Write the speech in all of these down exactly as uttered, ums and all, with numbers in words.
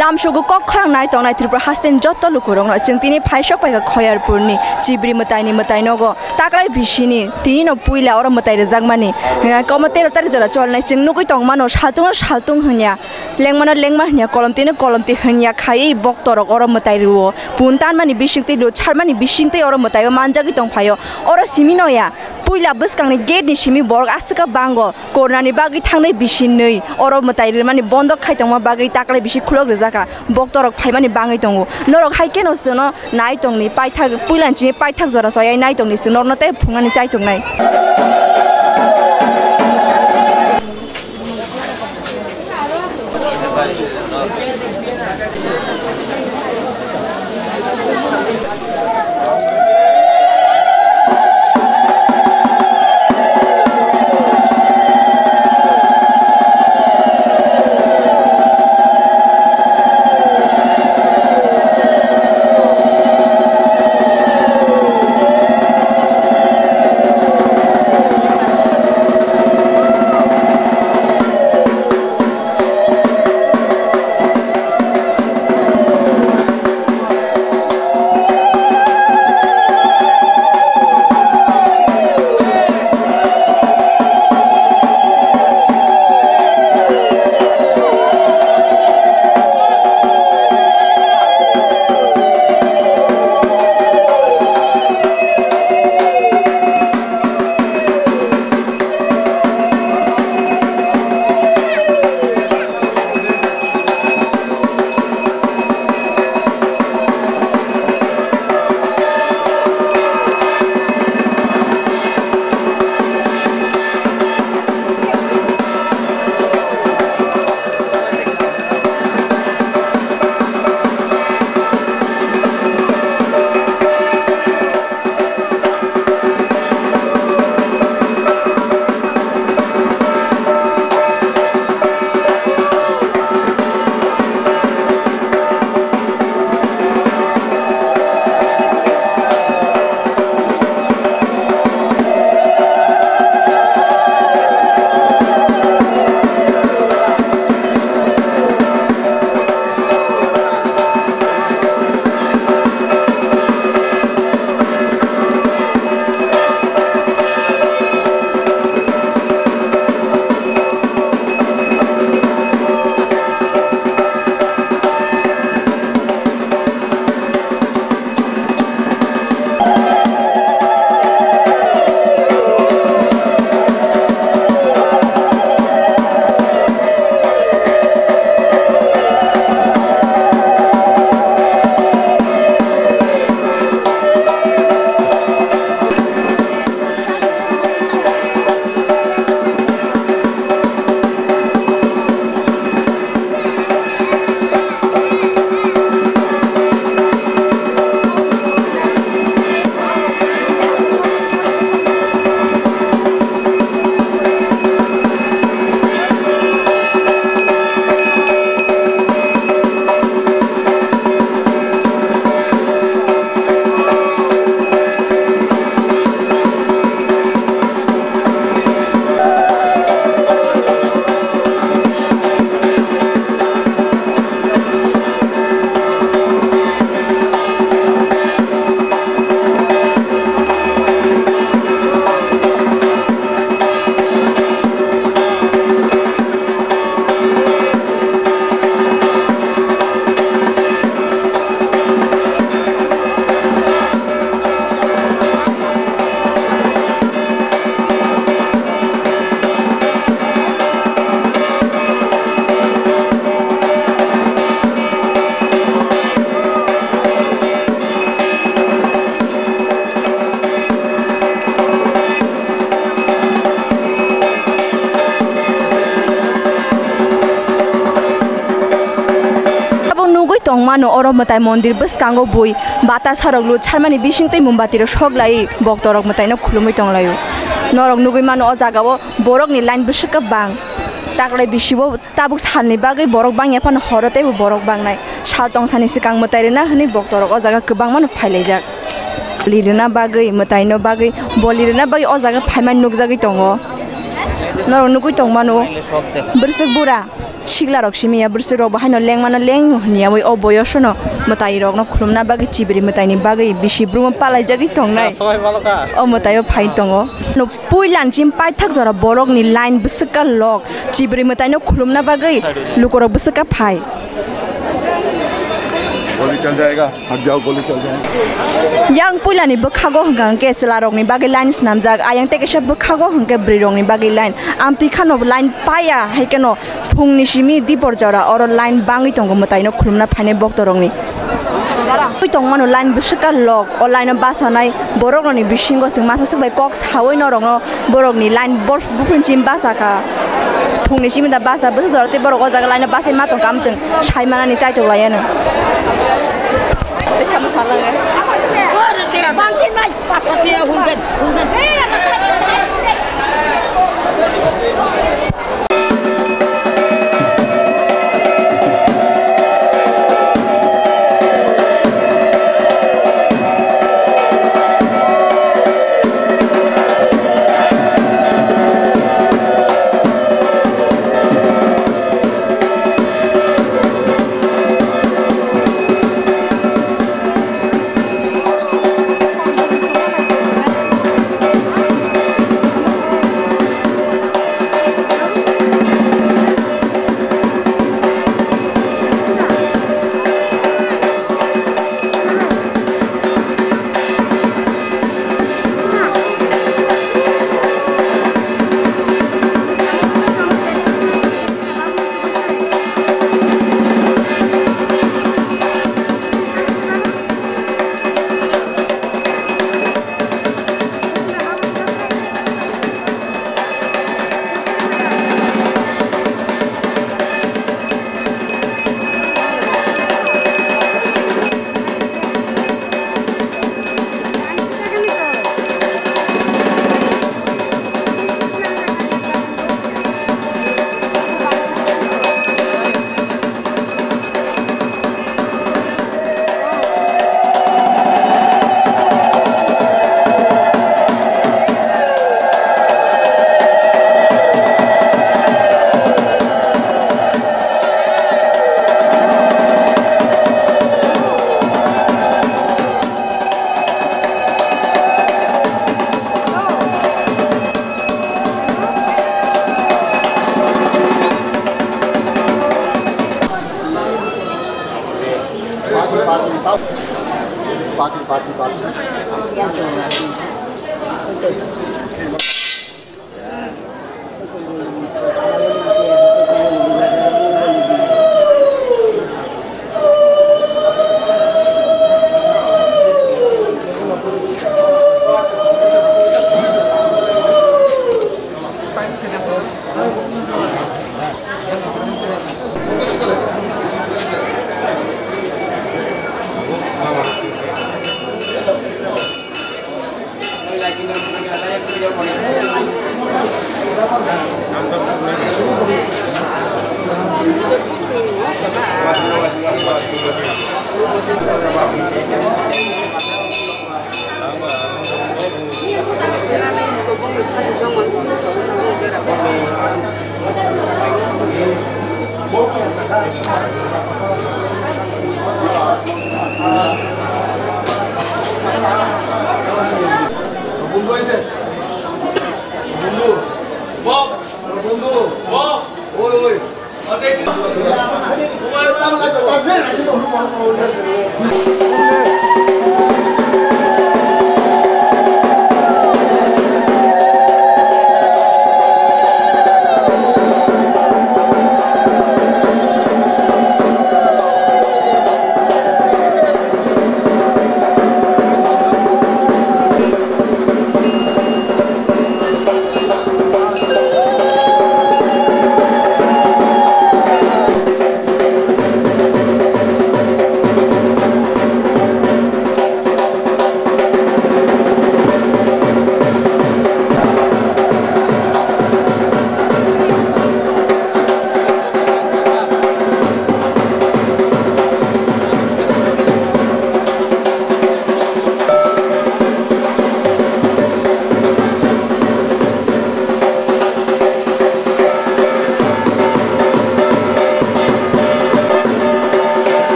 Lamsogo kok khorang nai tongnai Tripura hasteni joto lukurokno chwng tini phaisok paikha Khoyarpurni Chibri mwtaini mwtai nogo taklai bisini tinino puila oro mwtai rwjakmani, eh, komo tero tarik jora cholnai chwng nugwi tongmano, saltungno saltung hwnya, lengmano lengma hwnya, kolomtwino kolomtwi hwnya khaiwi boktorok oro mwtai rwo. Pun tanmani bisingtwi, lut sarmani bisingtwi oro mwtaio manjagwi tongphaio. Oro simi noya, puila bwskangni gate ni simi borok aswk khe bango. Corona ni bagwi thangnai bisi nwi oro mwtai rwmani bondo khai tongma bagwi taklai bisi khulok rijak kha. Boktorok phaimani bangwi tongo. Norok hai kheno chwngno nai tongni paithak, puilani simi paithak jora soyai nai tongni chwng norokno tei phungnani chai tongnai. Abo nugwi tongmano oro mwtai mondir bwskango bui batasarok lut sarmani bisingtwi mombati rok sok lai boktorok mwtaino khulumwi tonglaio. Norok nugwi mano o jagao borokni line bwswk kwbang. Taklai bisibo tabuk salni bagwi borok bangya phano horo teibo borok bangnai. Sal tongsani swkang mwtai rwna hwnwi boktorok o jaga kwbangmano phailaijak. Boli rwna bagwi, mwtaino bagwi, boli rwna bagwi o jaga phaimani nukjagwi tongo. Norok nugwi tongmano bwswk bura. Sikla rok simi ya bwswk rok bo haino lengmano leng hwnyawi o boyosono mwtai rokno khulumna bagwi chibri mwtaini bagwi bisi brum palaijagwi tongnai. Sobai baloka. O mwtaio phai tongo. No puila ni chim paithak jora borokni line bwswk ka lok chibri mwtaino khulumna bagwi lukorok bwswk ka phai. Goli chal jayega. Hak jao, goli chal jao. Yang puilani bwkhago hwnkha hwnkhe chwlarokni bagwi line swnamjak, ayang tei kaisa bwkhago hwnkhe bwrwirokni bagwi line. Amtwi khano line paya, hai kheno phungni simi dipor jora oro line bangwi tongo mwtaino khulumna phainai boktorokni. Ui tongmano line bwswk ka lok, o line o bachanai borok rokni bisingo chwng masa swk bai kok sawi norokno borokni line bor buphun chim bachakha. Phungni simi da bacha bwswk jora tei borok o jaga line o bachai ma tongkha, amchwng sai manani chaitok laiano. Tei samo salangya.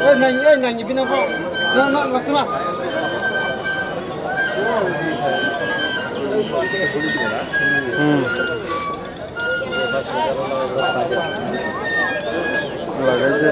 Eh, nai, eh, nai, bina bo. Na, na, na, na. Hmm. Lagai de.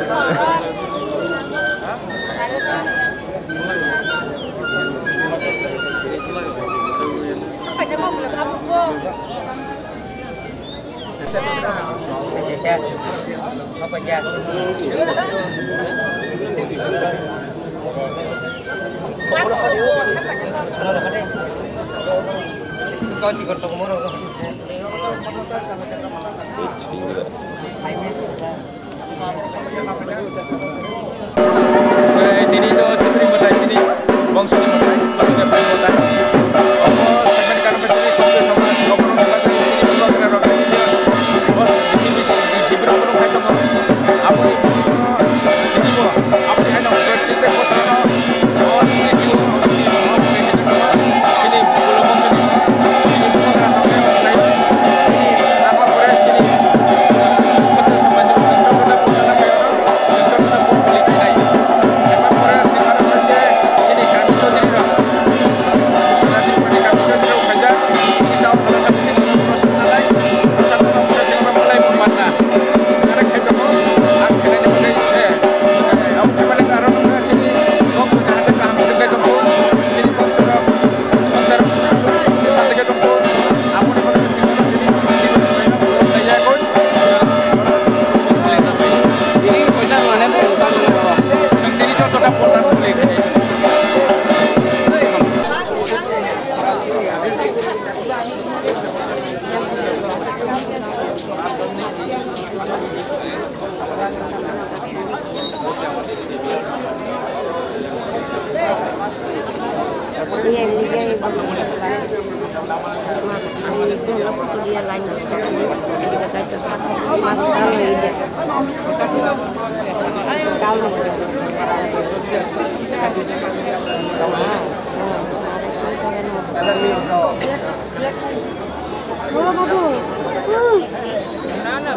Eh, tini to Tipri mwtai sini, bongsoni mwtai, Pathakya pai mwtai. Obo statement karon sini, khoroksa samung, oborok ni bagwi sini, bubagra rok sini, bos, sini, sini, sini, borok khai tongo. Aboni bisingo, tini bo, aboni haino, tete bosorono, o, tini bo, tini bo, tini bo, tini bo, tini bo,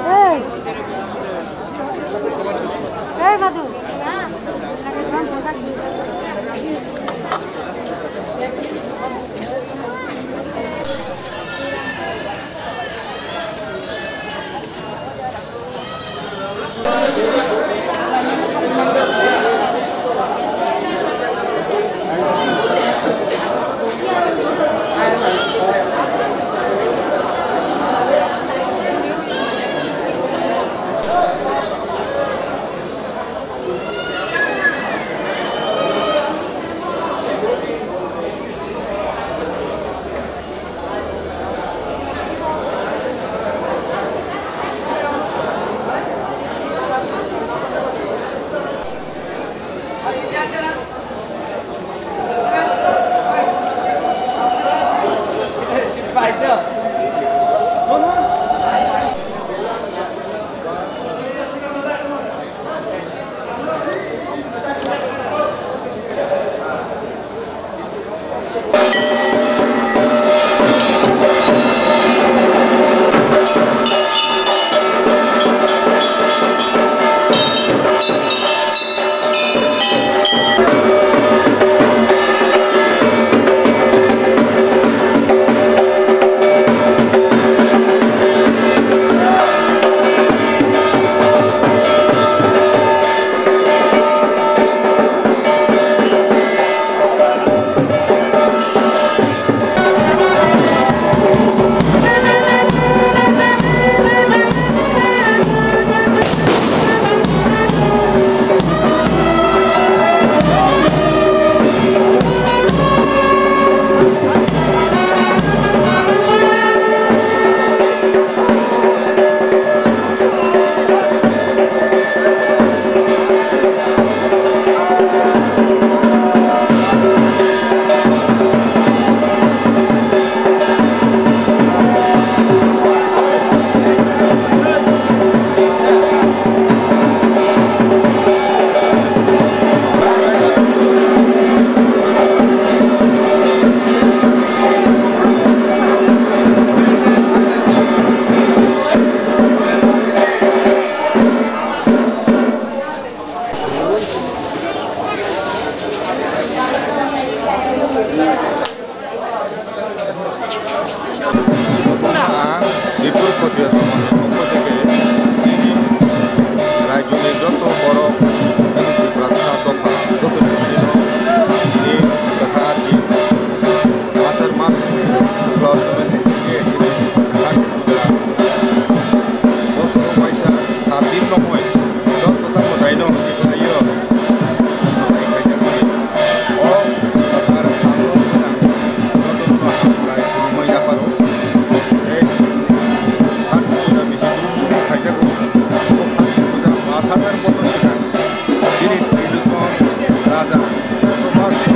Hey. Hey, Madhu.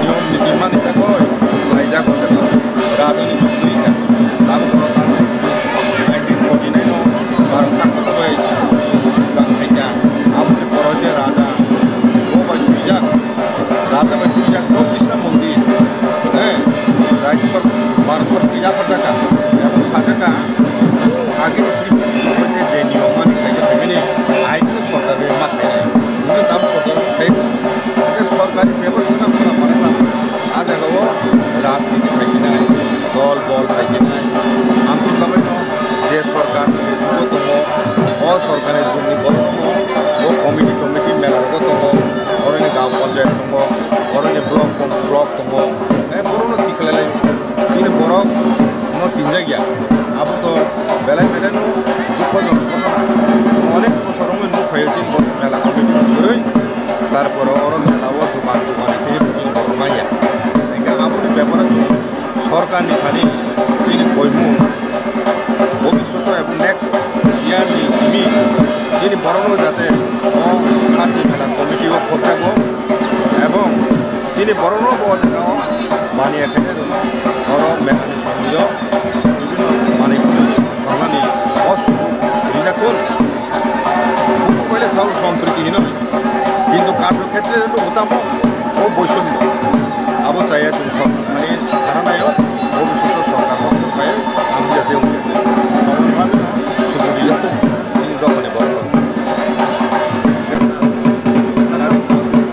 Niyom niti mani jagoi, lai jago jago. Rajani jug twi kha. Tabuk oro tabuk nineteen forty-nine o Bharat Sakta bai jug twi kha. Aboni poro je raja, bo bai twijak. Raja bai twijak, bo Krishna mondir. Eh, Rajya Sor-, Bharat Sorkar yapharjakha. Ebong sajakha, agini sristi je niyom mani khaikhe phaimani, aino sorkar bai ma khainai. Bini dam sorkar khai, je sorkari bebosta no khwna manai ma. A jagao rajniti khaikhinai, dol bol khaikhinai. Ang twi bagwino je sorkar ni jugo tongo, o sorkar ni jugni borok tongo, bo committee, committee mela rogo tongo, oroni gaon panchayat tongo, oroni block, block tongo, eh, borokno tikhlai lai. Sorkarni thani chini koimung bhobishoto ebong next year ni simi chini borokno jate o Kharchi Mela committee o khokjago ebong chini borokno bo o jaga o baniya khainai rwno oro mela ni somoi o bibhinno manwi khwnwi sanani o sujuk rijak thun. Buku bai le sao sompriti hino. Kintu karjo khetre nugo tamo o boisomyo. Abo chaya chwng sorkar thani saranayo, bhobishoto sorkar hokto khai ang jate wngjate. Somon bhagno suguri yato chini dophani borok.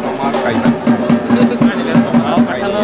Somaj kaina. Somaj kaina.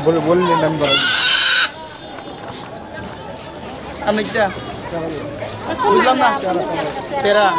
Boleh, boleh nambah. Amit dah. Bulam na. Pera.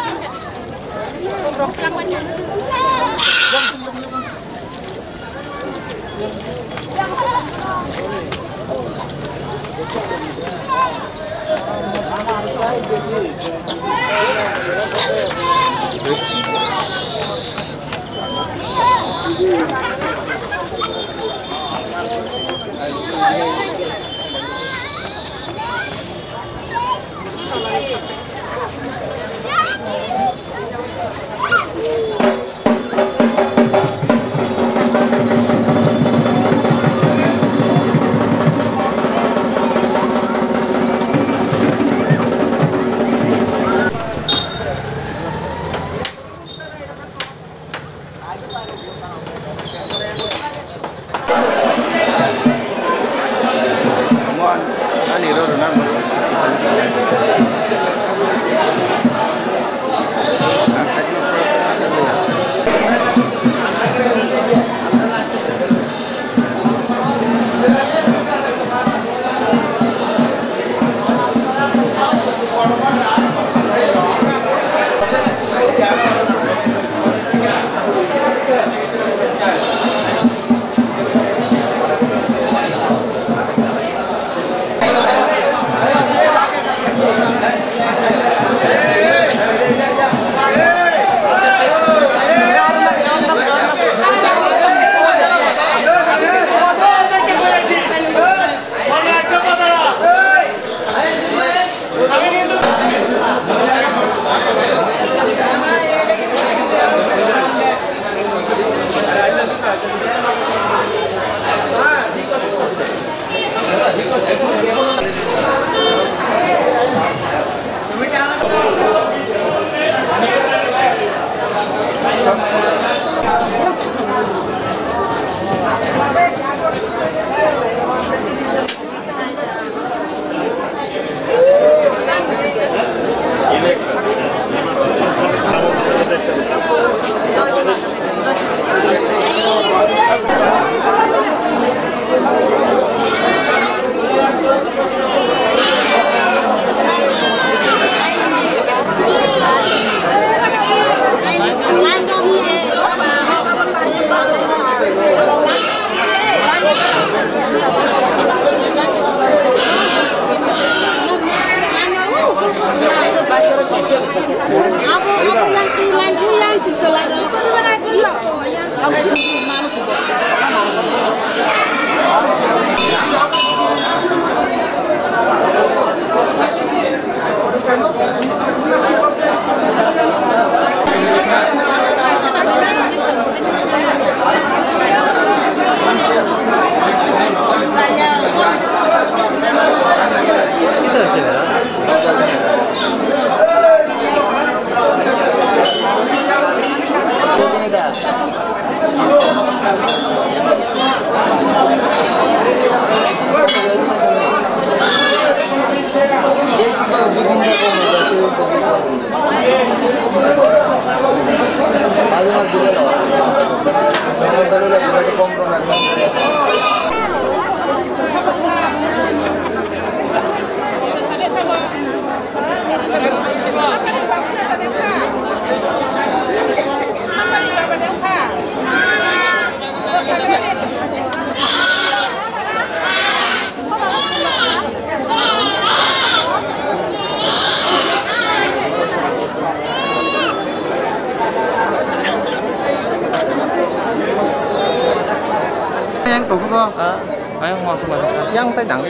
Tungkha. Ah, ayang mau sama. Yang teh dang.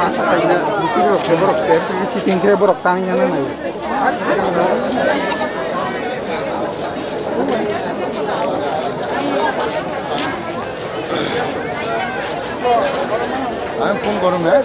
Masa kaina, mungkin borok, borok, sitting khe borok tang yang nai. Ang phone korom na.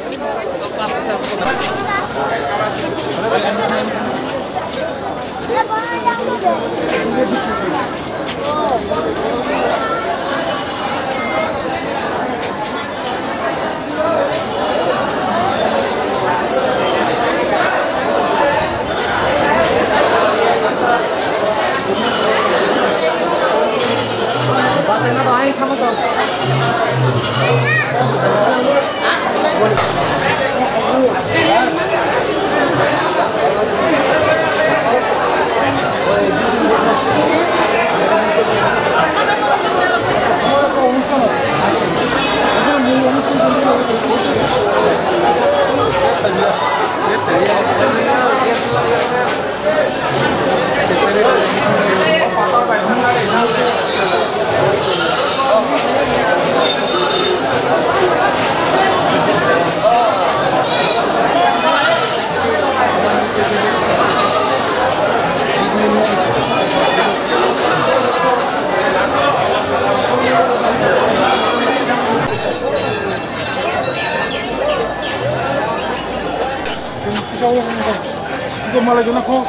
Malai jona kho.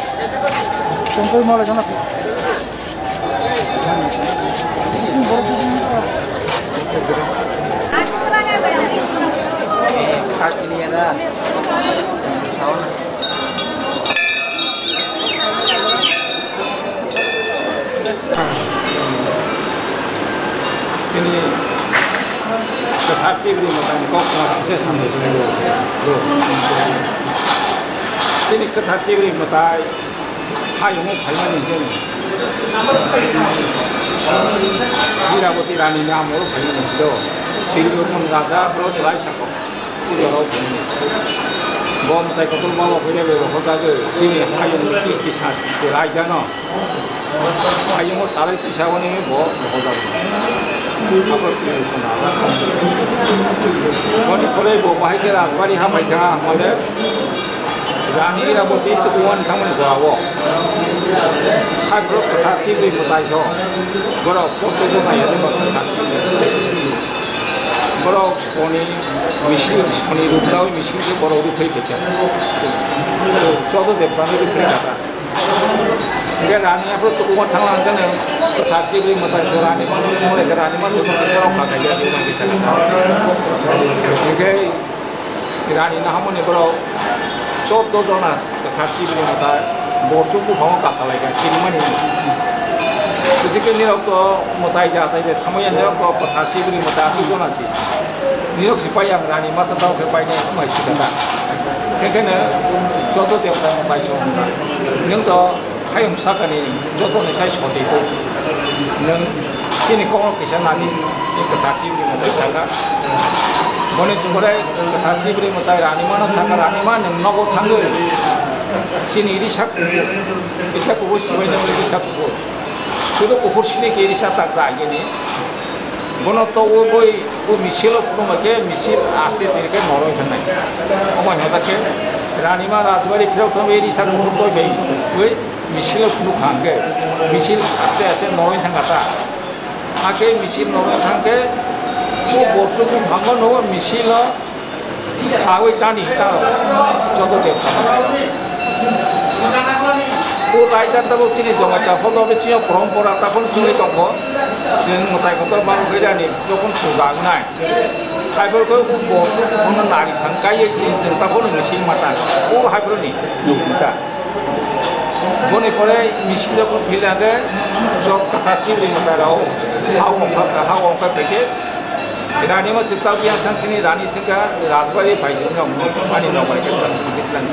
Tongkol malai jona kho. Ini kwthar chibri mwtai ni kok ma sise samni chini. Chini kwthar chibri mwtai. Hayungo phaimani hwnkhe Iraboti Rani ni amolo phaimani hwnkhe Tiribikrom raja bro Chwlai Sakok puja rok phaimani. Bo mwtai kotor ma bo phainai bai bo hojagwi chini hayung kisti sanskrit raidano hayungo talai tisa oni bo hojagwi. Abo Tiribikrom raja. Boni pore bo bahai khe rajbari hamai kha hwnmale Rani Iraboti tukuwan thangmani borao. Hai borok kwthar chibri mwtai so. Borok chotto jona yari borok kwthar chibri. Borok soni misil, soni rukdawi misil se borok rukhai khaikha. Chotto debdani rukhai kha. Hingke rani aphuru tukuwan thanglang khe kwthar chibri mwtai so rani manu mole khe rani manu mole khe rok kha khaikha chibri mwtai. Hingke Rani nahamani borok chordo jona kwthar chibri mwtai borsu buphango kasa laikha kirimani. Bwswkhe nirok to mwtai ja tai de samaya nirok to kwthar chibri mwtai aswk jona si. Nirok si pai ang rani masa tao khe painai wngmai si kha ta. Khe kheno chordo debota mwtai chong wngkha. Nwng to Hayung sakani joto ni sai soti ko. Nwng chini kokno kisa nani ni kwthar chibri mwtai saka. Boni chumare kwthar chibri mwtai rani mano saka rani ma nwng nogo thangwi. Chini risa kubu, risa kubu sibai nwng risa kubu. Sudu kuphur sini ke risa tak da agini. Bono togo boi bo misil o phunukma khe misil aste tini khe noroi thangnai. Omo hwnba khe Ranima Rajbari phirok thangwi risa kuphur toi bai wi misil o phunuk kha hwnkhe misil aste aste noroi thangkha ta. Hakhe misil noroi thangkhe bo borsu buphango no misil o Khawui tani ta joto de. O raida tabuk chini jongoi ta photo bisingo porompora ta phano chini tongo. Chwng mwtai kotor bang khaijani jokon puja wngnai. Haiphor khe bo bono nari thang kaiye chini chwng ta phano misil mata. O haiphor ni nukta. Boni pore misil jokon philangkhe chok kwthar chibri mwtai rao ha wngkha ha wngkha phaikhe Rani ma chwng tang yang thang chini rani singka rajbari pai jong ani rok bai khe tang tlang.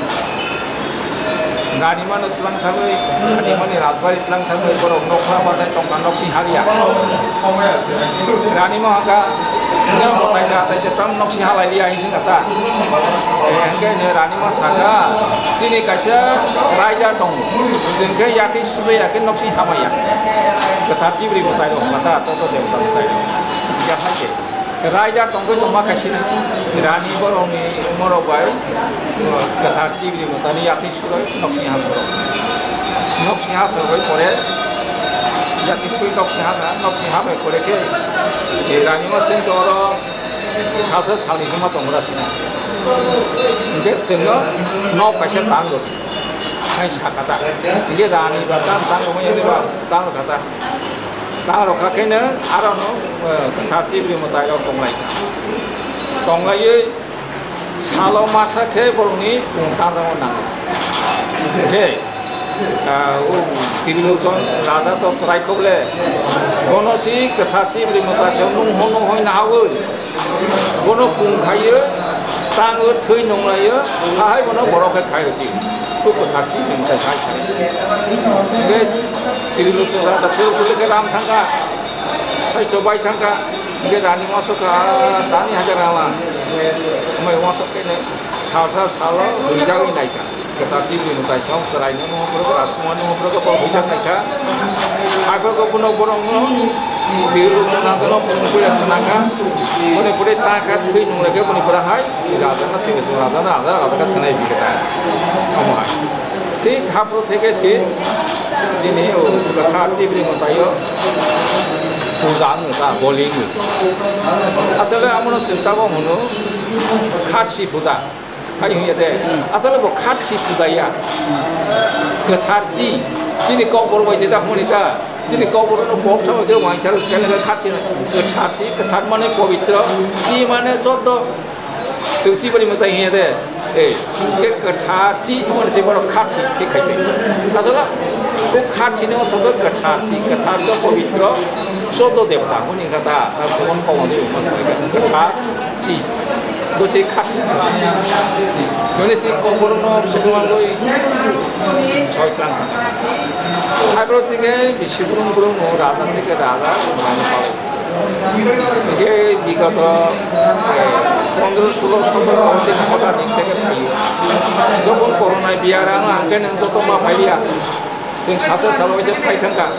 Rani ma no tlang thangwi, rani ma ni rajbari tlang thangwi borok nokha bajai tongkha nok sing hariya. Rani ma haka Hingke mwtai ta, tai te tam nok si halai liya, hing sing kata. Eh, hingke ne rani ma saka, chini kaisa raida tongo. Hingke yati sudai ya ke nok si hamaya. Kwthar chibri mwtai rok mata, to to debota mwtai rok. Hingke hai ke. Raida tongkhe tongma kaisini rani borokni morok bai, uh, kwthar chibri mwtani yakni sulai noksing ha sorok. Noksing ha sorok bai pore yakni sui noksing ha, noksing ha bai pore khe, eh, rani ma chwng toro salsa salni hima tongra sina. Hingke chwngno nok kaisa tang rw hai sakha ta. Hingke rani ba tang tang rwmani ba tang rwkha ta. Tang rok kha khe no aro no, eh, kwthar chibri mwtai rok tonglai kha. Tonglaiwi salo masa khe borokni kung tangrangno nango. Hwnkhe, ah, o Tribolochon raja to chwrai khok le, bono si kwthar chibri mwtai se nung ho nung hoi nahawi. Bono kung khaio, tango, thwi nunglaiyo, ahai bono borok khe khaio di. Kuk kwthar di, nung khe khai khai. Hingke Tribolochon raja, Tribolochon khe ram thangkha, saicho bai thangkha, hingke rani wasok kha, tani hajar rama. Hingke amai wasok khe ne salsa salo rijagwi naikha. Kwthar chibri mwtai song chwraino nungphuru, rajkumar nungphuru, bo huijak naikha. Haiphuru bono borokno biru nangkano phunukya sanakha. Boni pore takha thwi nunglai khe boni pore hai rajano tini song rajano raja raja khe sanai bikha. Omo hai. Thik haphuru theke si chini o kwthar chibri mwtaio puja wngkha, boli wngkha. Asole amono chwng tabok hwno kharsi puja. Hai hwnya de. Asole bo kharsi puja ya. Kwthar chi. Chini kokborok bai jeta hwnwi ta. Chini kokborok no kok thangwi de waisa rw kene kharsi. Kwthar chi, kwthar mane pobitro. Chi mane choddo. Chwng chiboni mwtai hwnya de. Eh, ke kwthar chi mane se borok kharsi khe khai. Asole bo kharsi no choddo kwthar chi, kwthar to pobitro. Choddo debta hwnwi kha ta. Kwthar chi. Bo se khasi. Yone se kokborok no se dua loi soi tang. Hai bro se ke bisi burung burung no raja se ke raja mani pao. Ke bigoto, eh, pondro solo sotoro bosor se kota din theke phaio. Jokhon corona biaram angke nang joto ma phaiya. Chwng sacha salo waisa phai thangkha,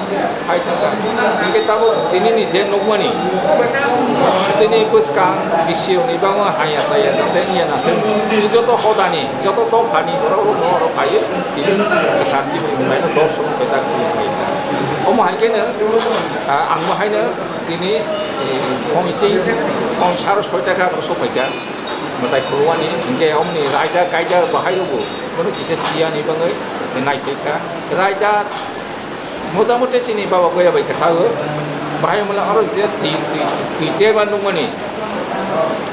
phai thangkha. Hingke tabuk tinini je nukmani, chini bwskang bisi rokni bagwi haya chaya nathai wngya nathai. Tini joto hodani, joto dophani borok rok no oro phaiwi tini kwthar chibri mwtaino dos rok petak phaiwi phai. Omo hai kheno, ah, ang bo haino tini, eh, committee, committee saro soi ta kha oro sophaikha. Mwtai khulwani, hingke omoni raida kaida bahai rokbo bono kisa siyani bagwi naiphai kha. Raida motamuti chini baba goya bai kwthago, bahai mala oro je twi, twi, twi teba nukmani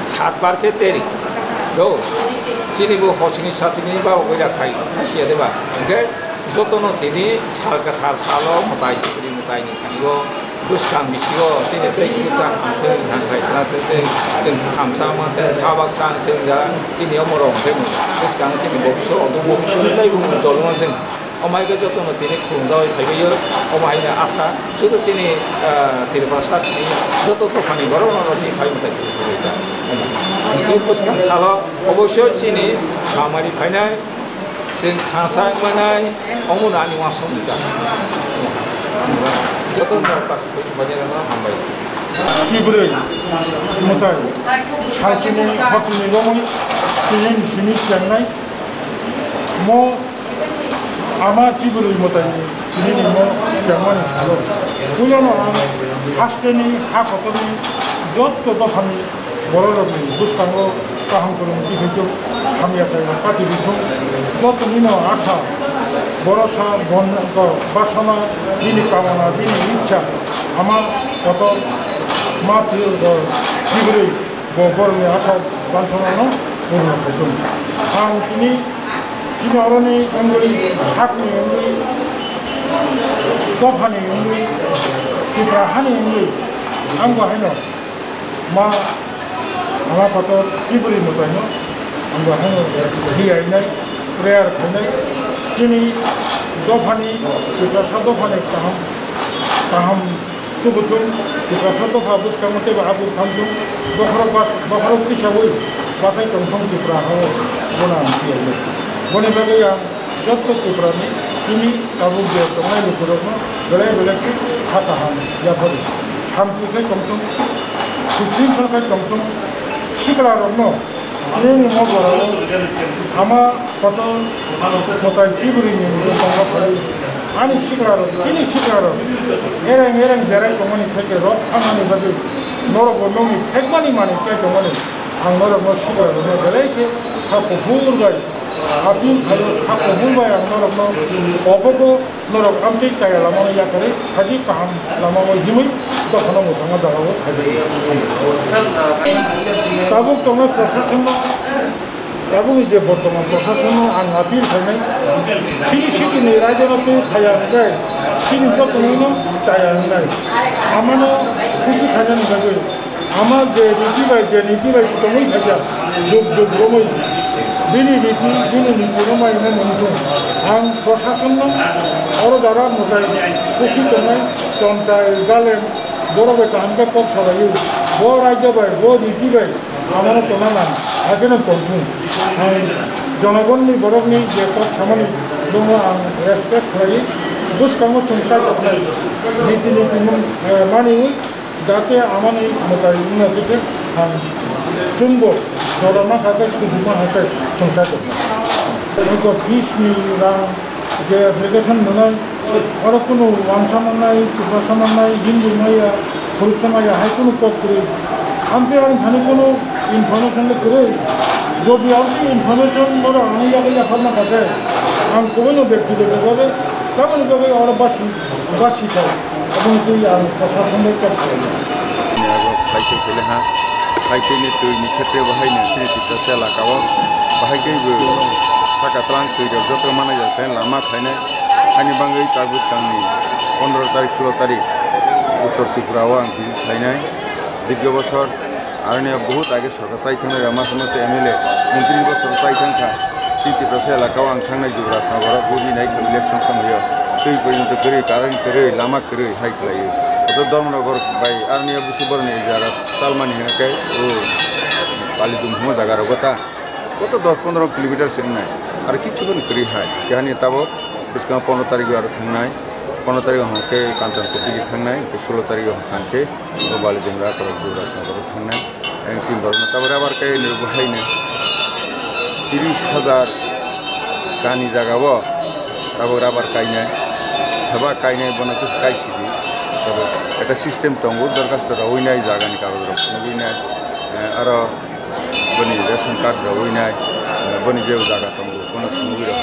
sat bar khe teri. Do, chini bo hosini sasini baba goya khai, siya deba. Hingke jotono tini sal kwthar salo mwtai, chikri mwtai ni thango. Bwskang bisingo chini tei kwchang hamtwng, nang bai khwna tei chwng, chwng thamsa ma tei kha baksa ang tei ja chini omo rok tei bwskango chini bobiswk rok bobiswk tei bumung tolma chwng omo hai khe jotono tini khulumjagwi phaibaio. Omo hai no asa sudu chini, ah, Tripura sasini joto dophani borok rok tini phai mwtai tini bwskang salo oboisyo chini hamari phainai. Chwng thansa wngmanai, omono ani uansukmung ta. Joto no tak bajai rano hambai. Chibrwi mwtai salchini hotini romwi tini simi chengnai. Mo ama chibrwi mwtai tini mo chengmani salo. Puilano ang hasteni ha kotorni jotto dophani Bororokni bwskango kaham kwrwng twiphaitok hamya chaya kati bising jotonino asa borosa bonto basana bini kamana bini ichha ama kotor ma twi chibrwi bo borokni asa bansanano purno khaitong. Ang tini chini oroni wngwi sakni wngwi dophani wngwi Tripura hani wngwi ang bo haino ma Ama kotor chibrwi mwtaino ang bo haino hiyainai, prayer khainai, chini dophani, Tiprasa dophani kaham, kaham tubuchung, Tiprasa dopha bwskango teibo aboni thamsong bokhorok ba-, bokhorok tisaui bachai tongthung Tripura hao bono ang phiyogwi. Boni bagwi ang jotto Tripurani tini tabuk je tongnai lukurokno belai belai khe kha kaham yaphari. Hamkhe khe tongthung, sising khe tongthung, siklarokno Nini mo borok ama kotor motai chibri ni tongma phai. Ani sikla rok, chini sikla rok. Ereng ereng jerai tongmani theke rok thangmani bagwi norok bo nokni thekmani manwi chai tongmani. Ang norok no sikla rok no belai khe kha kuphur bai. Apil khayo kha kuphur bai ang norok no obogo Norok amtwi kaya lamano yakarwi khaji kaham lamao himwi dophano mwthangma jagao khaidi. Tabuk tongnai prasasonno, tabukni je bortoman prasasonno ang appeal khainai, chini city ni raijano twi khaya hwnkhai, chini jotono chaya hwnkhai, amano khusi khainani bagwi. Ama je riti bai, je niti bai tongwi thajak, jug jug romwi. Bini riti, bini niti romai hwnwi mung thung. Ang prasasonno oro dara mwtai kusi tongnai, tontai, galem, borok bai kaham khe kok salaiwi. Bo raijyo bai, bo riti bai, amano tongna nang, haikhe no tong thung. Ang jonogonni borokni je kok samani, bono ang respect khlaiwi, bwskango chwng chajak nai, riti niti mung, eh, maniwi, Jate amani mwtai wngna tei ang chwngbo jora ma kha khe sujuma hai khe chwngsa tongkha. Eko fees ni rang je application rwnai, oro kunu wangsa mannai, kwpasa mannai, Hindu maya, Khoroksa maya hai kunu kok kwrwi. Amtwi ani thani kunu information le kwrwi. Jodi amtwi information borok ani yagwi yapharna kha khe, ang kubuino bektigoto bhabe tamoni bagwi oro basi, basi thai. Aboni twi ang prasasonno kok khlainai. Abo phaikhe khe le ha, phaikhe ni twi ni khetre bo hai no chini Tiprasa elaka o bahai khe bo saka tlang twi rok joto manai jak khe lama khlainai. Ani bangwi tak bwskang ni pondro tarik, sulo tarik Uttor Tripura o ang visit khlainai. Dikyo bosor Aroni o bahut age sorkar chai thangna rama sama se M L A, montri ni bosor chai thang kha. Tei Tiprasa elaka o ang thangnai Jubraj Nagar o buji nai election samoi o. Twi porjonto kwrwi, current kwrwi, lama kwrwi hai khlai o. Oto Dharmanagar bai aroni o busi boroni jara Talmani hwnka khe o Balidum hwnma jaga rogo ta. Oto dos pondro kilometer se wngnai. Aro kichu bono kwrwi hai. Kehani tabok bwskango pondro tarik o aro thangnai. Pondro tarik o hwnkhe Kanchanpur digi thangnai, hwnkhe sulo tarik o hwnkhe o Balidum ra korok Jubraj Nagar o thangnai. Ayang sini borokno tabuk rubber kai ni bo hai ni tiris hajar kani jaga o tabuk rubber kainai, saba kainai bono khe kai sidi. Tabuk ekta system tongo, dorkhasto rwui nai, jaga ni kagoj rok phunugui nai, eh, aro boni ration card rwui nai, eh, boni je jaga tongo, bono phunugui rok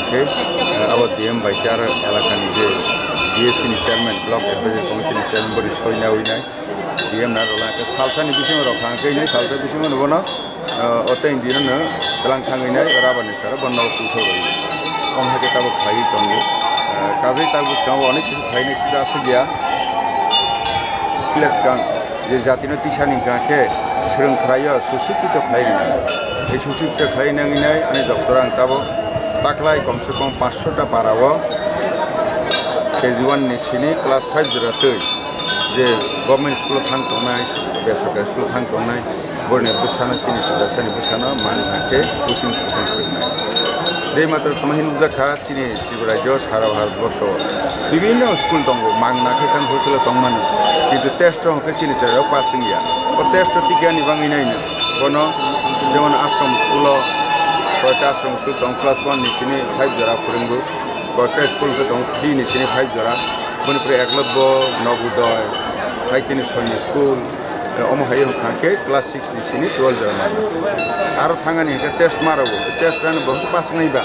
khe, eh, abo D M bai khe aro elaka ni je B S C ni chairman, block advisory committee ni chairman boni soi naui nai. D M na rwla khe salsa ni bisingo rok thang khe nai salsa bisingo no bono, eh, o tei dino no tlang thangwi nai rubber ni sara bono no kuthok rwi. Om hai khe tabuk khlaiwi tongo. Eh, kajai tabuk tongo onek kisu khlainai sida aswk ya. Kile swkang je jati no tisa ni hwnkha khe swrwng khlai o susikito khlai rwnai. Ei susikito khlai nangwi nai ani doctor ang tabuk taklai kom se kom panchsho ta para o K G one ni sini class five jora twi. Je government school o thang tongnai, besorkari school o thang tongnai, boroni bwsano chini Tiprasani bwsano mang nang khe coaching coaching phwrwngnai. Tei matwr tongma hinwi nukjak kha chini Tripura rajyo sara Bharat borsho bibinno school tongo, mang na khe kang hostel o tongmani, kintu test o hwnkhe chini chwrairok pass wngya. O test o tikyani bagwi naino bono jemon ashram school o koita ashram school tong class one ni sini five jora phwrwngo, koita school hwnkhe tongo three ni sini five jora. Boni pore Eklavya, Navodaya, hai tini Sonya School, eh, omo hai wng kha khe class six ni sini twelve jora mano. Aro thangani hwnkhe test ma rwgo, test rani bo hwnkhe pass wngnai ba.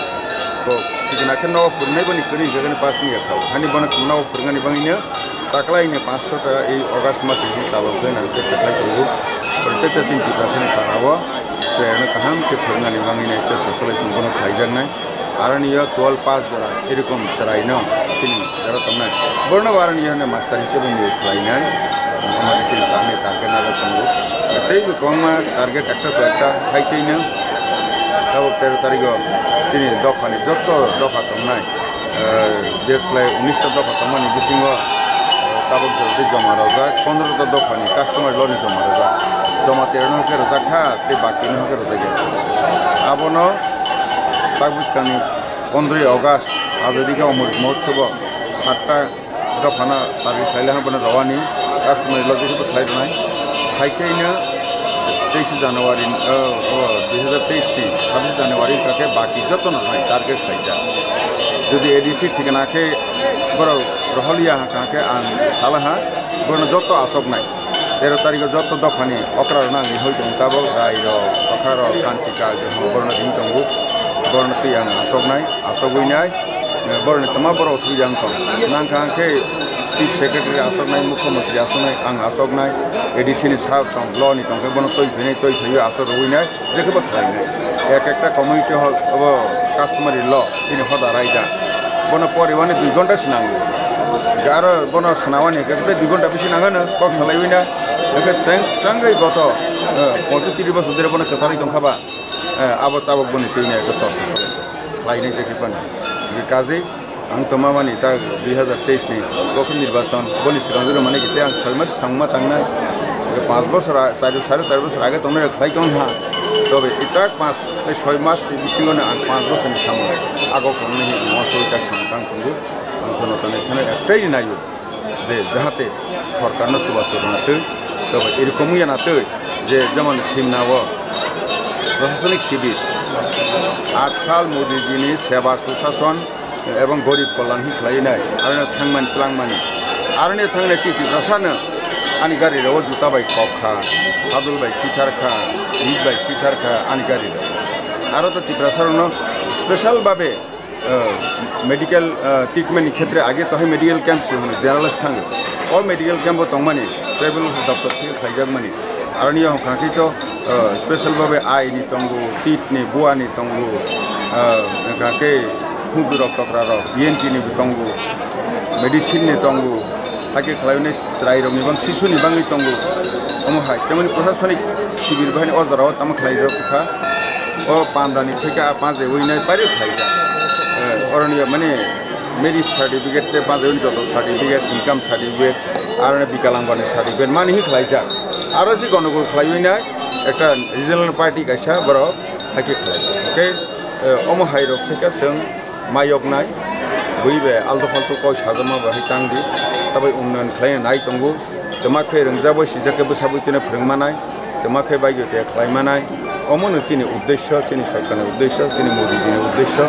Bo tikna khe nogo phwrwngnai boni kwrwi hwnkhe pass wngya kha. Hani bono nogo phwrwngnani bagwino taklaini panchsho ta ei August mas ni chalok khe nang khe taklai tongo. Protector chini Tiprasani saka o chwrairokno kaham khe phwrwngnani bagwino chesta solai tong bono khaijaknai. Aroni yo twelve pass jora, erokom chwraino chini jora tongnai. Borno bo aroni yo hwnwi master hisabe ni khlainai. Amari chini target, target nada tongo. Tei bo kwbangma target ekta to ekta hai tei no. Tabuk tero tarikh o chini dophani jotto dopha tongnai. Eh, jeswlai unis ta dopha tongmani bisingo, eh, Tabuk jora tei joma rojak, pondro ta dophani customary law ni joma rojak. Joma tero no khe rojak kha, tei baki no khe rojak ya. Abono tak bwskangni pondroi August, Azadi ka Amrit Mahotsav o satta dophano target khlai le bono rowani, customary law jekhe bo khlai rwnai. Hai khe ino teis January, o, o, dui hazar teis ni sabis January wngkha khe baki jotono hai target khlaijak. Jodi A D C thikna khe borok roholiya hwnkha khe ang salaha, borokno joto asoknai. Tero tarikh o joto dophani okra rokno ang rihoi tongo, tabok rai rok, okra rok, kanchika, je hono borokno ring tongo, borokno twi ang asoknai, asogwi nai. Borokni twma borok asugwi ang tong. Nangkha ang khe Chief Secretary asoknai, Mukhyamantri asoknai, ang asoknai, A D C ni sir tong, law ni tong khe bono twi phinai, twi phaiwi asok rwui nai, jekhe bo khlainai. Ek ekta community hall obo customary law, bini hoda raida. Bono poriwani dui ghonta se nango. Aro bono swnawani hwnkhe tei dui ghonta bisi nangano, kok salaiwi na. Hwnkhe teng, tangwi goto, eh, poichotris bosor dhori bono kwcharwi tongkha ba, eh, abo tabok boni twi nai khe sor. Khlainai jekhe phano. Hwnkhe kazi ang to mamani ta dui hazar teis ni Loksabha nirbachon, boni swkang jora mani khe tei ang soi mas sangma tangnai. Hwnkhe panch bosor a-, sari, sari char bosor age tongnai rok khlai tong ha. Tobe itak panch, tei soi mas ni bisingo no ang panch bosor ni samung ago tongnai hinwi ang uansugwi tak samung tang tongo. Ang tono tonwi kheno ektai naio. Je jahate sorkarno chubachu rwna twi, tei erokom wngya na twi je jemon Simna o prashasanik sibir, Atal Modiji ni Seva Sushasan ebong Garib Kalyan hi khlai nai, aroni thangmani twlangmani, aroni thangnai chi Tiprasano ani gari rok juta bai kok kha, hadul bai kithar kha, rit bai kithar kha ani gari rok. Aro to Tiprasa rokno special babe uh, medical, uh, treatment ni khetre age to hai medical camp se hwnwi generalist thango. O medical camp o tongmani tribal health doctor thik khaijakmani. Aroni hwnkha khe to, uh, special babe eye ni tongo, tit ni, bua ni tongo, uh, hwnkha khe hudu rok tokra rok, E N T ni bo tongo, medicine ni tongo, hakhe khlaiwi nai. Chwrairokni bang sisuni bangwi tongo. Omo hai, tamoni prashasanik sibir bahai o jora o tamo khlaijak kha. O pandani theke a panjaiwi nai pari khlaijak. Eh, oroni mane marriage certificate tei panjaiwi joto certificate, income certificate, aro Vikalangani certificate mani hi khlaijak. Aro si gondogol khlaiwi nai ekta regional party kaisa borok hakhe khlaijak. Hwnkhe, eh, omo hai rok theke chwng mayoknai, bui bai alto falto kok sajama bai tang di, tabai unnayan khlai nai tongo, twma khe rwngjak bai sijak khe bwsa bwtwi no phwrwng manai, twma khe baigyo khe khlai manai, omo no chini uddesho, chini sorkarni uddesho, chini Modi jini uddesho,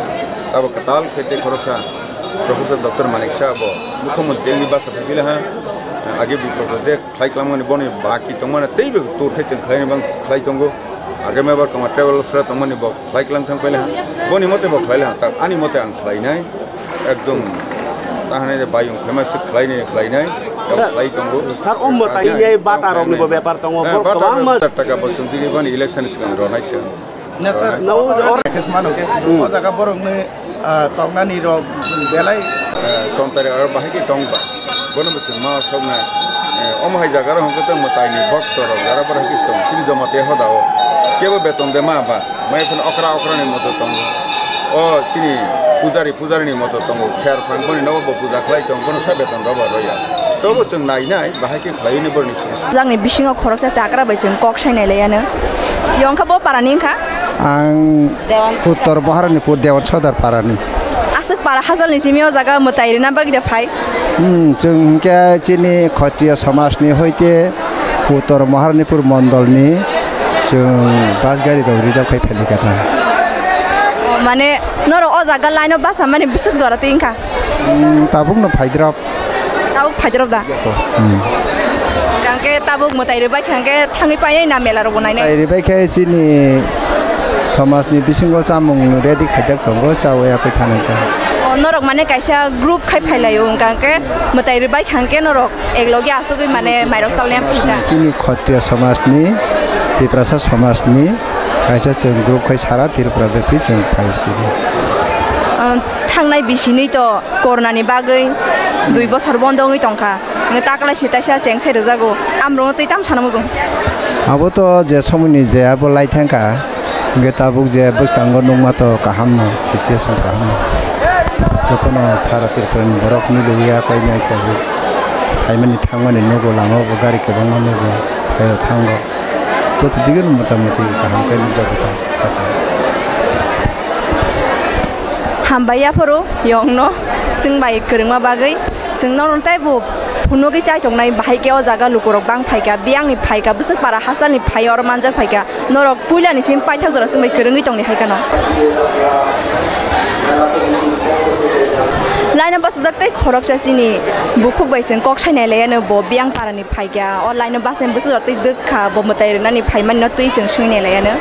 abo kwtal khe tei khoroksa Professor Doctor Manik Saha bo Mukhyamantri ni basa phai ha, age bipro project khlai kwlangmani boni baki tongmani teibo tur khe chwng khlaini bang khlai tongo, agami bar kama travel sra tongmani bo khlai kwlang thang paila, boni mote bo khlai la, tak ani mote ang khlainai, ekdom tahanai de bayung famous khlainai, khlainai, abo Sir, khlai tongo. Sir, o mwtai Khlainai, ye bata rok ni bo khlainai. Bepar tongo, Eh, bor bata kwbangma rok taka bo chwng jigibani election swkang ronai se. Nature. No, or- Package mano khe, hmm, o jaga borokni, ah, tongnani rok belai. Eh, Sontari aro bahai khe tong ba. Bono bo chwng ma sok na. Eh, omo hai jaga rok hwnkhe tong mwtai ni bokto rok jara bwrwi khe tong. Chini joma te hoda o. Kebo beton de ma ba. Mai phano okra okra ni moto tongo. O chini pujari pujari ni moto tongo. Kher phang boni nogo bo puja khlai tong. Bono sa beton rok ba roya. Tobo chwng nai nai bahai khe khlai ni borni. Jangni bisingo khoroksa chakra bai chwng kok sai nai lai ano. Yongkha bo para ni wngkha? Ang Dewan Sodar. Uttor Maharanipur Dewan Sodar para ni. Aswk para hajalni simi o jaga mwtai rwna bagwi da phai? Hmm, chwng hwnkhe chini Khotriya somaj ni hoite Uttor Maharanipur mondol ni chwng bus gari rok reserve khai phailai kha ta. O, mane norok o jaga line o bus hamani bwswk jora twi wngkha? Hmm, tabuk no phaidrop. Tabuk phaidrop da? Hmm. Hwnkhe tabuk mwtai rwbai kha hwnkhe thangwi painai na mela rokbo nainai? Mwtai rwbai khe chini somajni bisingo chamung ready khaijak tongo, chawi yakwi thanai ta. O, norok mane kaisa group khai phailaio, hwnkha hwnkhe mwtai rwbai kha hwnkhe norok eklogi asugwi mane mairok chaulai phai ta? Chini Khotriya somajni, Tiprasa somajni kaisa chwng group khai sara Tripura bephi chwng phai tini. O, thangnai bisinwi to Corona ni bagwi dui bosor bondo wngwi tongkha. Hwnkhe taklai se taisa cheng sai rwjago. Amrokno twi tam sana mujung. Abo to je somoni je abo lai thangkha. Hwnkhe tabuk je bwskango nukma to kaham no, situation kaham no. Jotono sara Tripura ni borok miliya koi nai tongo. Phaimani thangmani nugo, lama bo gari kwbangma nugo, phaio thango. Joto digeno motamoti kaham khe nukjago ta. Hambai yaphuru yongno chwng bai kwrwngma bagwi. Chwng norok teibo phunugwi chaitongnai, bahai khe o jaga lukurok bang phaikha, biyangni phaikha, bwswk para hachalni phai oro manjak phaikha. Norok puilani chini paithak jora chwng bai kwrwngwi tongni hai kheno. Laina bachajak tei khoroksa chini bukhuk bai chwng kok sai nai laiya no, bo biyang parani phaikha. O laina bachai bwsajak tei dwkha, bo mwtai rwnani phaimani no twi chwng swngwi nai laiya no.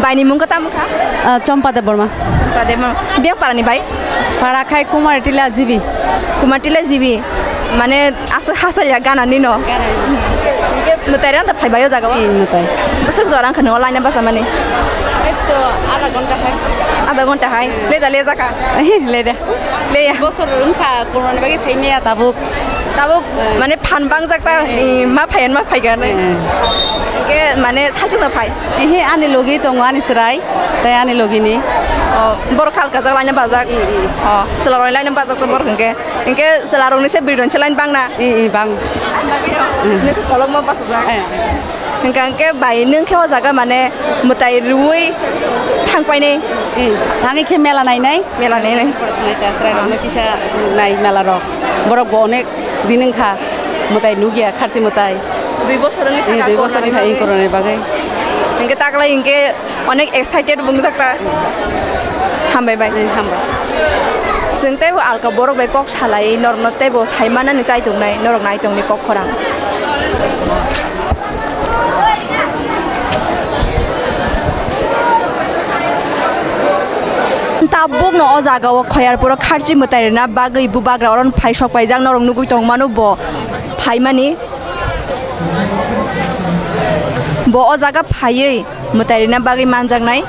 Baini mung khe tamo kha? Ah, Chompa Debbarma. Chompa Debbarma. Biyang parani bai? Para khai Kumar Tila G B. Kumar Tila G B. Mane, asa hasa ya gana nino. Gana nino. Hingke mwtai ranta phai bai o jaga o? Ee, mwtai. Bwswk jora wngkha nw o laina bachamani? Ei to, adha ghonta hai. Adha ghonta hai? Leda lejaka? Ee, leda. Leya? Bosor wngkha, kormani bagwi phai maya tabuk. Tabuk, ee, mane phan bangjak ta, ee, ee, ma phai, ma phai gana. Ee. Hingke mane saichung na phai? Ee, ani logi tongo, ani chwrai, tei ani logi ni. O, borok kha alkajak laina bajak? Ee, ee. O, chwla rok laina bajak to borok hingke. Hingke chwla rokni se bwrwi rokni se line bang na? Ee, ee, bang. Nokhe kolokma bachajak. Ee. Hingka hingke bai nwng khe o jaga mane mwtai rwui thang painai? Ee, thangwi khe mela nainai. Mela nainai. Chwrai rokno kisa nai mela rok. Borok bo onek din wngkha mwtai nukya kharchi mwtai. Dui bosor wngkha. Ee, dui bosor wngkha, ee, korona ni bagwi. Hingke taklai hingke Onek excited bo wngjak ta. Hambai bai. Ee, hambai. Chwng teibo alka borok bai kok salai, norokno teibo sai manani chai tongnai, norok nai tongni kok khorang. Tabukno o jaga o Khoyarpuro kharchi mwtai rwna bagwi bubagra oro phai sok paijak, norok nugui tongmano bo phaimani. Bo o jaga phaiwi mwtai rwna bagwi manjaknai.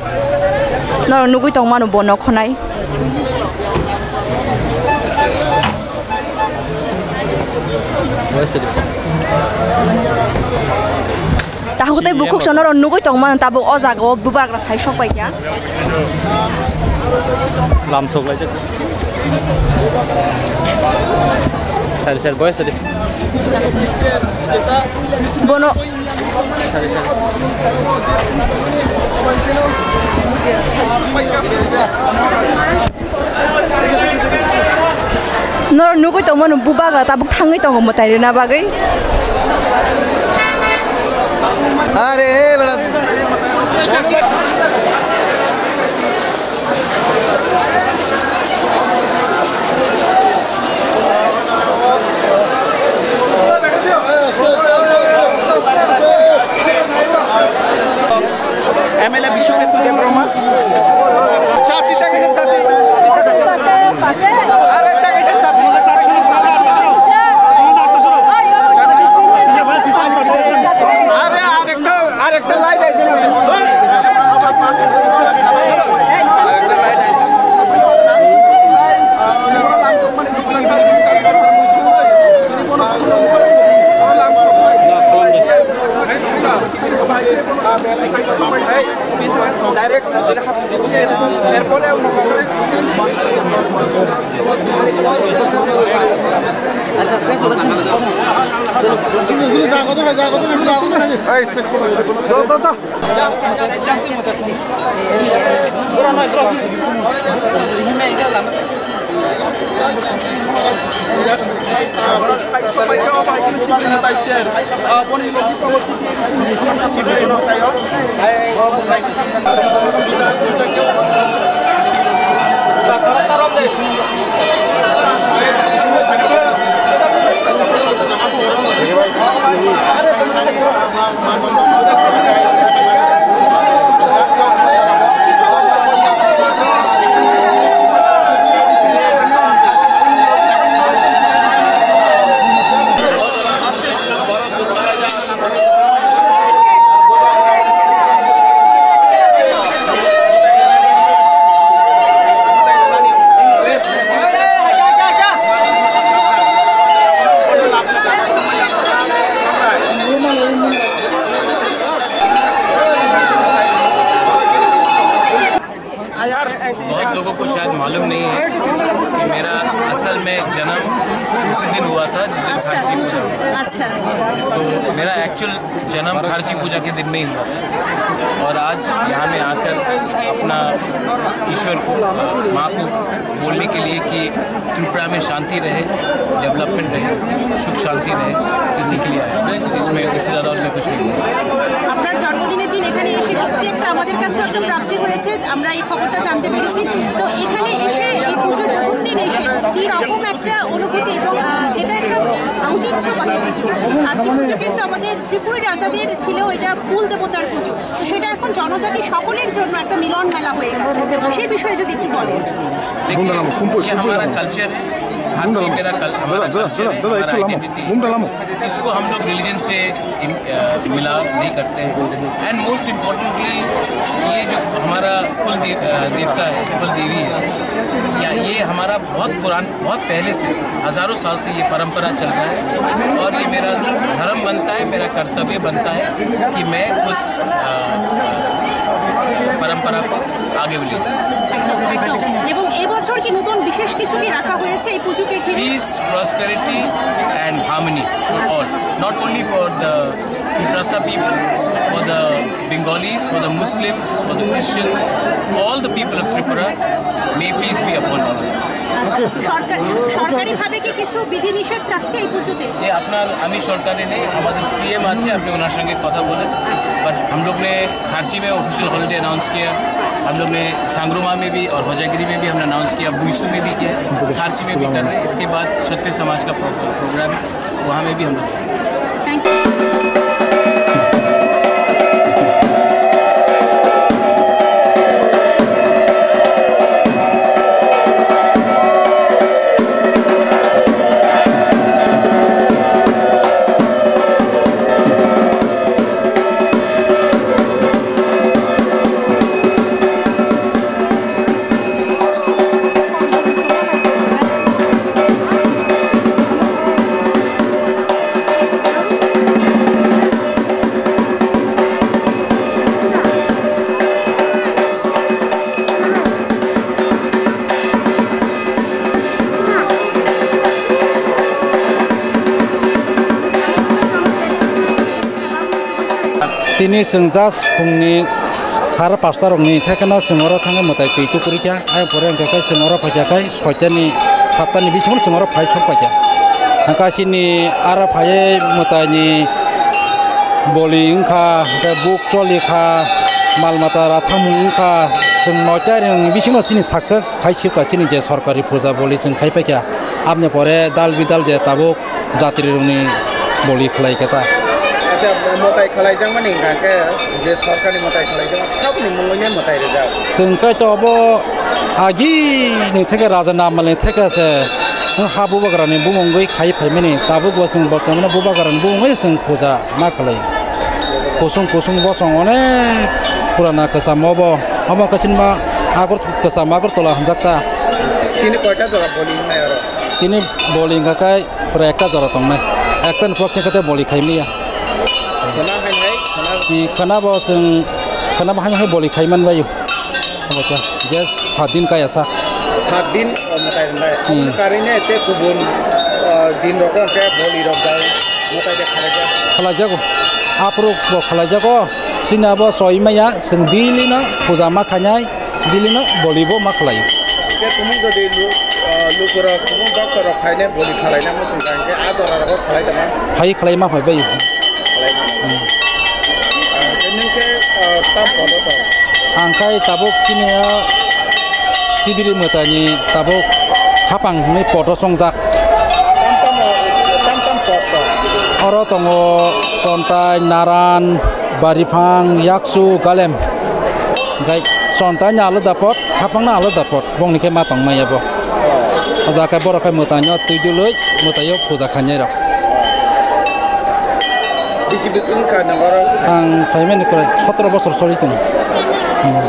Norok nugui tongmano bo nokhonai. Tahuk tei bukhuk sono rok nugui tongmano tabuk o jaga o bubagra phai sok paikha. Lam sok laijak. Sari sari boy sari. Bono. Norok nugui tongmano bubagra tabuk thangwi tongo mwtai rwna bagwi. Are, bada. M L A Bishwaketu Debbarma. Chapti tagi chapti. Are tagi chapti. Are, are. Arekta light aise na. Direct. बहुत लोगों को शायद मालूम नहीं है कि मेरा असल में जन्म उसी दिन हुआ था जिस दिन तो मेरा एक्चुअल जन्म खारची पूजा के दिन में ही हुआ था और आज यहाँ में आकर अपना ईश्वर को, माँ को बोलने के लिए कि त्रिपुरा में शांति रहे, डेवलपमेंट रहे, सुख शांति रहे, इसी के लिए आया। इसमें, इससे ज़्यादा उसमें कुछ नहीं हुआ। আপনার জন্মদিনের দিন এখানে এসে সত্যি একটা আমাদের কাছে একটা প্রাপ্তি হয়েছে, আমরা এই খবরটা জানতে পেরেছি। তো এখানে এসে এই পুজোর প্রথম দিন এসে কি রকম একটা অনুভূতি এবং, আহ, যেটা একটা ঐতিহ্যবাহী পুজো। আর যে পুজো কিন্তু আমাদের ত্রিপুরী রাজাদের ছিল, এটা কুল দেবতার পুজো। তো সেটা এখন জনজাতি সকলের জন্য একটা মিলন মেলা হয়ে গেছে। সেই বিষয়ে যদি একটু বলেন। देखिए, ये हमारा कल्चर है, हर चीज़ मेरा कल-, हमारा कल्चर है, हमारा आइडेंटिटी है। इसको हम लोग रिलीजन से इम-, अ, मिलाव नहीं करते हैं। एंड मोस्ट इम्पोर्टेंटली, ये जो हमारा कुल दे-, अ, देवता है, कुल देवी है, या ये हमारा बहुत पुरान बहुत पहले से, हजारों साल से ये परंपरा चल रहा है और ये मेरा धर्म बनता है, मेरा कर्तव्य बनता है कि मैं उस, अ, परंपरा को आगे भी ले जाऊँ। একদম, একদম। এবং এবছর কি নতুন বিশেষ কিছু কি রাখা হয়েছে এই পুজোকে ঘিরে? Peace, prosperity and harmony for all, not only for the Tiprasa people, for the Bengalis, for the Muslims, for the Christians, all the people of Tripura, may peace be upon all of us. আচ্ছা, সরকার, সরকারিভাবে কি কিছু বিধিনিষেধ থাকছে এই পুজোতে? ये अपना, আমি সরকারে নেই, আমাদের সিএম আছে, আপনি ওনার সঙ্গে কথা বলেন। বাট हम लोग ने खारची में ऑफिशियल हॉलीडे अनाउंस किया, हम लोग ने सांगरोमा में भी और होजागिरी में भी हमने अनाउंस किया, बुईसू में भी किया। खारची में भी कर रहे हैं। इसके बाद क्षत्रिय समाज का प्रो-, प्रोग्राम है, वहाँ में भी हम लोग जाएंगे। Thank you. Tini chwng just phungni sara pasta rokni thekeno chwng oro thangwi mwtai twi tukurikha. Ayang pore hwnkhe khe chwng oro phaikha khai soita ni satta ni bisingo chwng oro phai sok paikha. Hwnkhe chini aro phaiwi mwtaini boli wngkha, hwnkhe buk cholikha, mal mata rathangmung wngkha. Chwng noita rwngni bisingo chini success khai sibkha chini je sorkari puja boli chwng khai paikha. Aboni pore dal bidal je tabuk jatrirokni boli khlai khe ta. Acha, mwtai khlaijakmani hwnkha khe je sorkarni mwtai khlaijakma, saboni mungwi ne mwtai rijak? Chwng khe to obo agini theke raja namalni theke se ha bubagrani bumungwi khai phaimani, tabuk bo chwng bortomano bubagrani bumungwi chwng puja ma khlai. Kusung kusung bosong onek purana kwcham obo, omo khe chini ma Agor-, kwcham Agartala hwnjak ta. Tini koita jora boli wngnai oro? Tini boli wngkha khe Pura ekta jora tongnai. Ekta ni pokhe khe boli khai maya. Khwna hai hai, khwna. Ni khwna bo chwng, khwna bo hai hai boli khai man bai. Obo khe, je sat din kaya sa. Sat din, o, mwtai rwnai. Hmm. Aboni karwi ne tei kubun, o, din rok khe boli rok bai mwtai de khalai jak. Khalai jago. Aphuru bo khalai jago. Chini abo choi maya, chwng daily no puja ma khainai. Bili no boli bo ma khlai. Khe tumung jodi lu-, ah, lukurok, tumung doctor rok phainai boli khlai na muchung kha, hwnkhe a jora rogo khlai tongma? Phai khlai ma phai bai. Khlai ma. Hmm. Ah, khe nwng khe, ah, tam podo tong? Ang khai tabuk chini o sibiri mwtaini tabuk hapang hwnwi poto chongjak. Tam tam o, tam tam pot tong? Oro tongo Chontai, Naran, Bariphang, Yaksu, Galem. Hwnkhe Chontaini alada pot, Hapangni alada pot, bongni khe ma tongmaya bo. O jaga khe borok khe mwtaino twi dului, mwtaio puja khainai rok. Bisi bwswk wngkha nang oro? Ang phaimani kwrai sotoro bosor choli tongo. Hmm.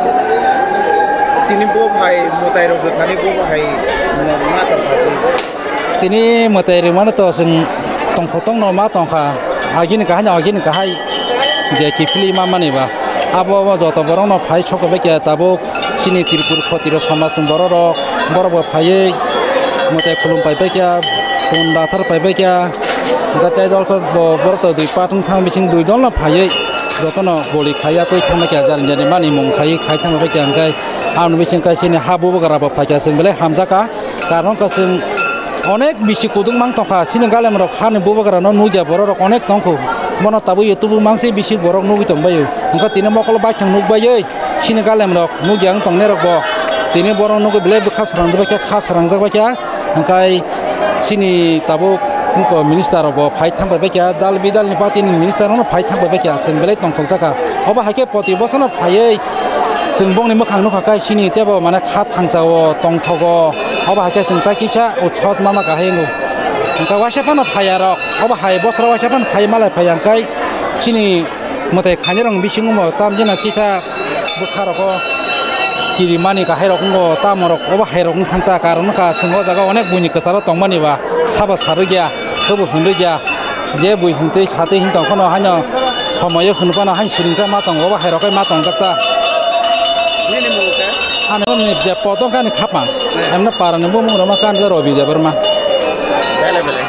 Tini bo hai mwtai rok rwthani bo hai ma tongkha twi. Tini mwtai rwmano to chwng tongkho tongno ma tongkha, agini kahai no agini kahai je kiphilwi ma mani ba. Abo joto borokno phai sok bai khe tabuk chini Tripur khotiro somaj ni borok rok, borok bo phaiwi mwtai khulum pai bai khe, phun rathar pai bai khe, Hwnkhe tei dol sa bo borok to dui part wng thang bising dui dol no phaiwi jotono goli khaiya tei thangma khe jani jani mani mung khaiwi khai thangma khe hwnkhe ang bising kaisa ni ha bubagra bo phaikha chwng belai hamjakha. Karon wngkha chwng onek bisi kuduk mang tongkha, chini galemrok hani bubagrano nukya bororok onek tongkhu. Bono tabukya tubuk mangsi bisi borok nugwi tongbaio. Wngkha tini mokolo baithang nukbaiwi chini galemrok nukya wng tongnairokbo tini borok nugwi belai bwkha srangjak baikha, kha srangjak baikha. Hwnkhe chini tabuk minister rokbo phai thangbai baikha, dal bidalni party ni minister rokno phai thangbai baikha, chwng belai tongthokjakha. Obo hai khe poti bosono phaiwi chwng bongni mwkhang nukha khe chini teibo mane kha thangsao tongthogo. Obo hai khe chwng tai kisa utsaho ma ma kahai wngo. Hwnkhe waisa phano phaiya rok, obo hai bosoro waisa phano phai malai phaiya hwnkhe chini mwtai khainai rok bisingo bo tamjeno kisa bwkha rogo kirimani kahai rok wngo, tamo rok obo hai rok wng thang ta, karon wngkha chwng o jaga onek buini kwcharo tongmani ba sabo sarwkya. Kebo hwnwi ya, je bui hwntwi satwi hwn tong phano haino somoyo hwn phano haino siringsa ma tongo, obo hai rok ma tongjak ta. Nini mung khe? Ani mung ni je poto kani khapang. Emno para ni bumung roma kan Robi Debbarma. Bele bele.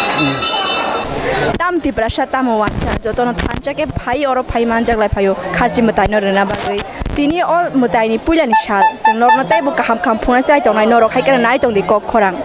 Tam Tiprasa tamo wansa, jotono thansa khe phai oro phai manjak lai phaio, kharchi mwtai no rwna bagwi. Tini o mwtai ni puila ni sal, chwng norno teibo kaham kaham phunai chai tongnai, norok hai khe nai tong di kok khorang.